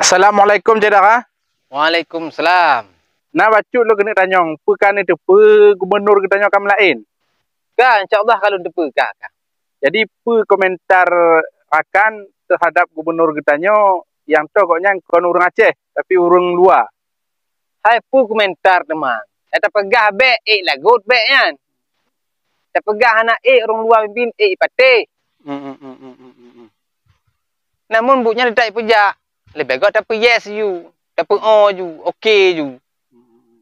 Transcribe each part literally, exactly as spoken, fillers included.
Assalamualaikum, syedara. Waalaikumsalam. Na bacut lôn keuneuk tanyong, peue ka neuteupeue gubunur geutanyoe ka meulaén? Ka, insya Allah ka lôn teupeue, ka, ka. Jadi, peue komentar rakan teuhadap gubunur geutanyoe nyang toh gobnyan kon ureuëng Aceh, tapi ureuëng luwa? Hai peue komentar teuma? Nyang tapeugah bék ék lagot bék nyan. Tapeugah hana ék ureuëng luwa mimpin, ék patéh. Hmm, hmm, hmm, hmm, hmm, hmm, hmm. Namun buet nyan teutab jipeujak, leubeh gét tapeu yes ju, tapeu o ju, oke ju. Hmm, hmm, hmm.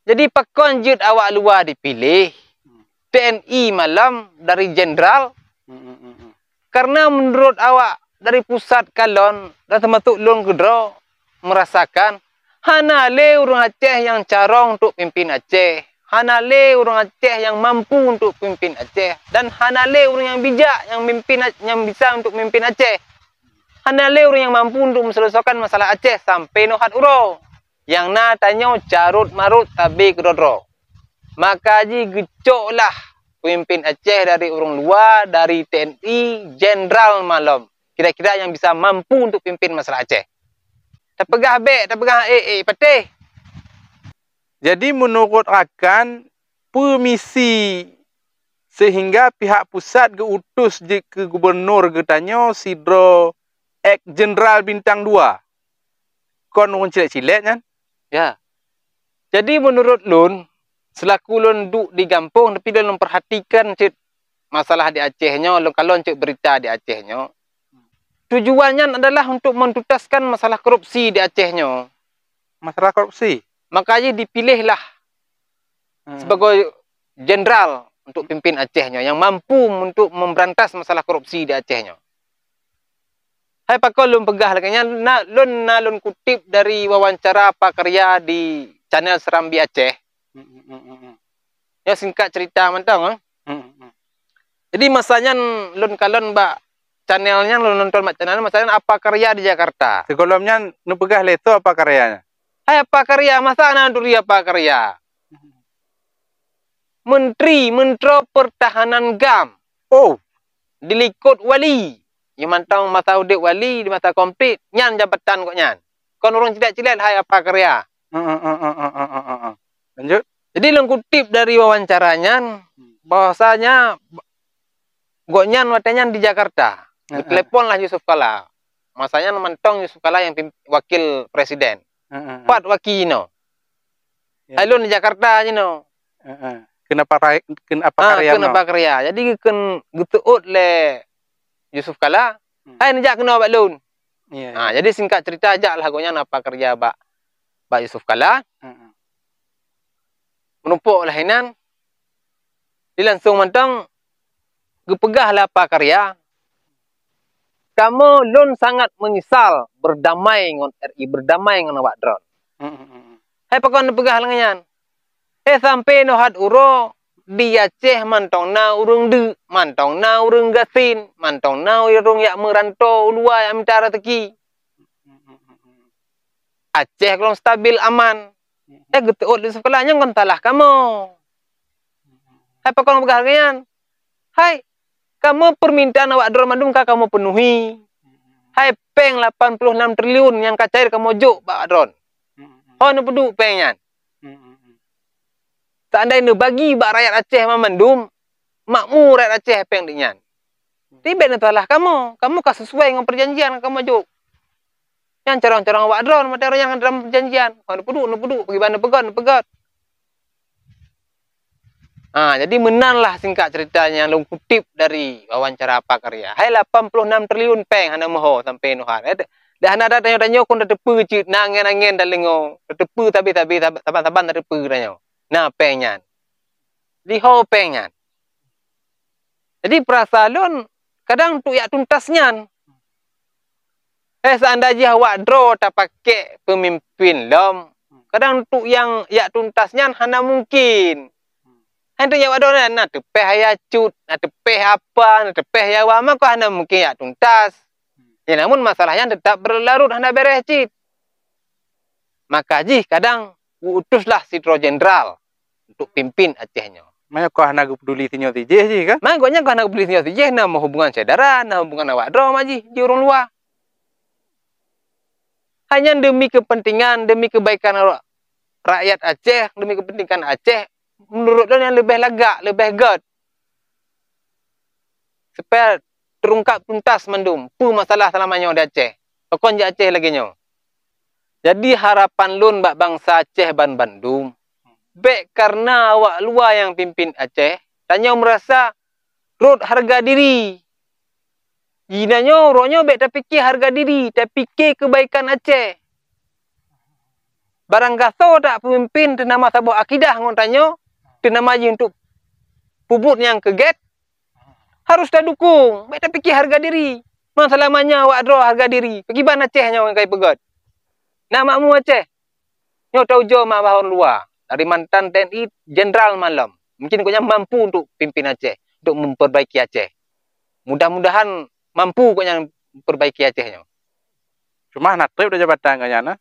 Jadi pakon jeuet awak luwa dipiléh, hmm, T N I malom dari jenderal? Hmm, hmm, hmm, hmm. Karena meunurot awak dari pusat kalon dan teumasok lôn keudroe meurasakan hana lé ureuëng Aceh nyang carông untuk pimpin Aceh, hana lé ureuëng Aceh nyang mampu untuk pimpin Aceh, dan hana lé ureuëng nyang bijak nyang mimpin, nyang bisa untuk mimpin Aceh. Hana lé ureuëng nyang mampu untuk meuseuleusokan masalah Aceh sampai nyoe hat uroe. Nyang na tanyoe carôt-marôt sabe keudroe-droe. Maka jih geucoklah peumimpin Aceh dari ureuëng luwa, dari T N I, jenderal malom. Kira-kira nyang bisa mampu untuk pimpin masalah Aceh. Tapeugah bék, tapeugah ék, ék patéh. Jadi, meunurot rakan, peue misi sehingga pihak pusat geu-utus jeuet keu gubunur geutanyoe sidroe ék jenderal bintang dua? Kon ureuëng cilék-cilék nyan? Ya. Jadi, meunurot lôn, seulaku lôn duek di gampông, tapi lôn, lôn peurhatikan cit masalah di Aceh nyoe, lôn kalon cit beurita di Aceh nyoe. Tujuan nyan adalah untuk mentuntaskan masalah korupsi di Aceh nyoe. Masalah korupsi? Maka jih dipiléhlah Hmm. sebagai jenderal untuk pimpin Aceh nyoe, nyang mampu untuk memberantas masalah korupsi di Aceh nyoe. Hai pakon lôn peugah lagée nyan, na, lôn na lôn kutip dari wawancara Apa Karya di channel Serambi Aceh. Hmm, hmm, hmm, hmm, hmm. Ya, singkat cerita mantong, eh. Hmm, hmm, hmm. Jadi masa nyan lôn kalon bak channel nyan, lôn nonton bak channel, masa nyan Apa Karya di Jakarta. Sigohlom nyan neupeugah lé soe Apa Karya nyan? Hai Apa Karya, masa na turi Apa Karya? Menteri, Menteri Pertahanan GAM. Oh. Dilikot wali. Nyang mantong masa udeb wali, di masa konflik, nyan jabatan gobnyan. Kon ureuëng cilék-cilék hai Apa Karya. Heeh, heeh, heeh, heeh, heeh. Lanjut. Jadi, lôn kutip dari wawancara nyan, Hmm. bahwasanya gobnyan watée nyan di Jakarta. Heeh. Geuteleponlah Yusuf Kala. Masa nyan mantong Yusuf Kala nyang pim-, wakil presiden. Heeh, heeh. Pat waki jinoe. Ya. Hai lôn di Jakarta jinoe. Heeh. Keuneuk Apa Rai-, Keuneuk Apa Ah, Karya Keuneuk meunoe? Apa Karya. Jadi, geukheun geuseuôt lé Yusuf Kala, Hmm. "Hai, neujak keunoe bak lôn." Ya, Ah, ya. Jadi, singkat cerita, jaklah gobnyan Apa Karya bak, bak Yusuf Kala. Heeh. Meurumpok lah inan, di langsong mantong geupeugah lé Apa Karya, "Kamoe lôn sangat menyesal berdamai ngon R I, berdamai ngon awak droen." Hmm, hmm, hmm, hmm. Hai pakon neupeugah lagée nyan? Eh, sampai nyoe hat uroe, di Aceh mantong na ureuëng deuk, mantong na ureuëng gasien, mantong na ureuëng jak meuranto u luwa jak mita raseuki. Hmm, hmm, hmm, hmm. Aceh gohlom stabil aman. Hmm. Eh, geuteuôt lé Yusuf Kala, nyan kon salah kamoe. Hmm, hmm, hmm. Hai pakon peugah lagée nyan? Hai, kamoe permintaan awak droen mandum ka kamoe peunuhi. Hmm, hmm, hmm. Hai péng lapan puluh enam triliun nyang ka cair kamoe jok bak awak droen. Hmm, hmm, hmm. Ho neupeuduek péng nyan? Hmm, hmm, hmm. Seandai neubagi bak rakyat Aceh mandum, makmu rakyat Aceh péng di nyan. Tapi bék neusalah kamoe, kamoe ka sesuai ngon perjanjian nyang kamoe jok. Nyan carông-carông awak droen, watée ureuëng nyang dalam perjanjian. Ho neupeuduek, neupeuduek, pakriban neupeugét, neupeugét. Ha, jadi meunan lah singkat cerita nyang lôn kutip dari wawancara Apa Karya. Hai lapan puluh enam triliun péng hana meuho sampai nyoe hat. Eh, dah hana ada tanyoe-tanyoe kon tateupeue cit, na angén-angén tadeungoe. Tateupeue sabe-sabe, sab-, saban-saban tateupeue tanyoe. Na péng nyan. Di ho péng nyan. Jadi peurasa lôn kadang untuk jak tuntas nyan. Eh, seandai jih awak droe tapakék peumimpin lom, kadang untuk nyang jak tuntas nyan hana mungkin. Hai, untuk nyang awak droe nyan, na teupéh ayah cut, na teupéh apa, na teupéh yawa, maka hana mungkin jak tuntas. Ya, namun masalah nyan teutap berlarut, hana béreh cit. Maka jih kadang geu-utuslah sidroe jenderal untuk pimpin Aceh nyoe. Maka hana geupeuduli sinyoe sijih jih kan? Maka gobnyan ka hana geupeuduli sinyoe sijih, na hubungan syedara, na hubungan awak droe ma jih, di ureuëng luwa. Hai nyan demi kepentingan, demi kebaikan ra-, rakyat Aceh, demi kepentingan Aceh, menurut lôn nyan leubeh lagak, leubeh gét. Supaya terungkap tuntas mandum peue masalah seulama nyoe di Aceh. Pakon jak Aceh lagée nyoe. Jadi harapan lôn bak bansa Aceh banmandum, bék kareuna awak luwa nyang pimpin Aceh, tanyoe meurasa rhot hareuga diri. Jinoe nyoe, uroe nyoe bék tapike hareuga diri, tapike keubaikan Aceh. Barang gasoe that peumimpén teunama saboh akidah ngon tanyoe, teunama jih untuk peubuet nyang keu gét, harôh tadukong, bék tapike hareuga diri. Man seulama nyoe awak droe hareuga diri, pakriban Aceh nyoe nyang ka jipeugét. Na makmu Aceh, nyoe taujoe mak bahon luwa, dari mantan T N I jenderal malom. Mungkin gobnyan mampu untuk pimpin Aceh, untuk memperbaiki Aceh. Mudah-mudahan mampu gobnyan memperbaiki Aceh nyoe. Cuma hana treb dah jabatan gobnyan, nah.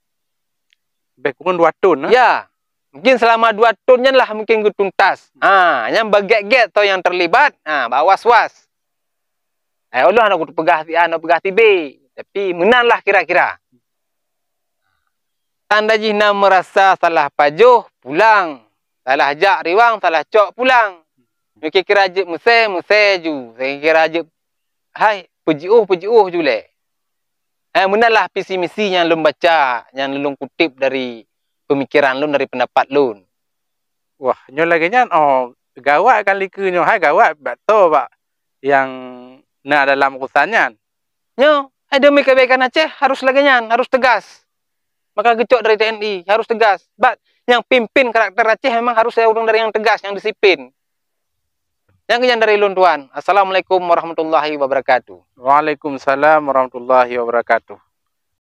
Lebih kurang dua tahun, nah. Ya, mungkin selama dua tahun nyan lah mungkin geutuntas. Ha, nyan bagét-gét tau nyang terlibat, ha, bak was-was. Eh, ulôn hana kupeugah si A, hana peugah si B, tapi meunan lah kira-kira. Tanda jih na meurasa salah pajoh, pulang. Salah jak riwang, salah cok pulang. Kira-kira jeuet meusé, meusé ju. Kira-kira jeuet hai, peujiôh, peujiôh ju lé. Eh, meunan lah visi misi nyang lôn baca, nyang lôn kutip dari pemikiran lôn, dari pendapat lôn. Wah, nyoe lagée nyan, oh, gawat kan likeue nyoe, hai gawat bak toh bak nyang na dalam urusan nyan. Nyoe, hai demi kebaikan Aceh harôh lagée nyan, harôh teugas. Maka geucok dari T N I, harôh teugas. Bak nyang pimpin karakter Aceh memang harôh ureuëng dari nyang teugas, nyang disiplin. Nyang keunyan dari lôn tuan. Assalamualaikum warahmatullahi wabarakatuh. Waalaikumsalam warahmatullahi wabarakatuh.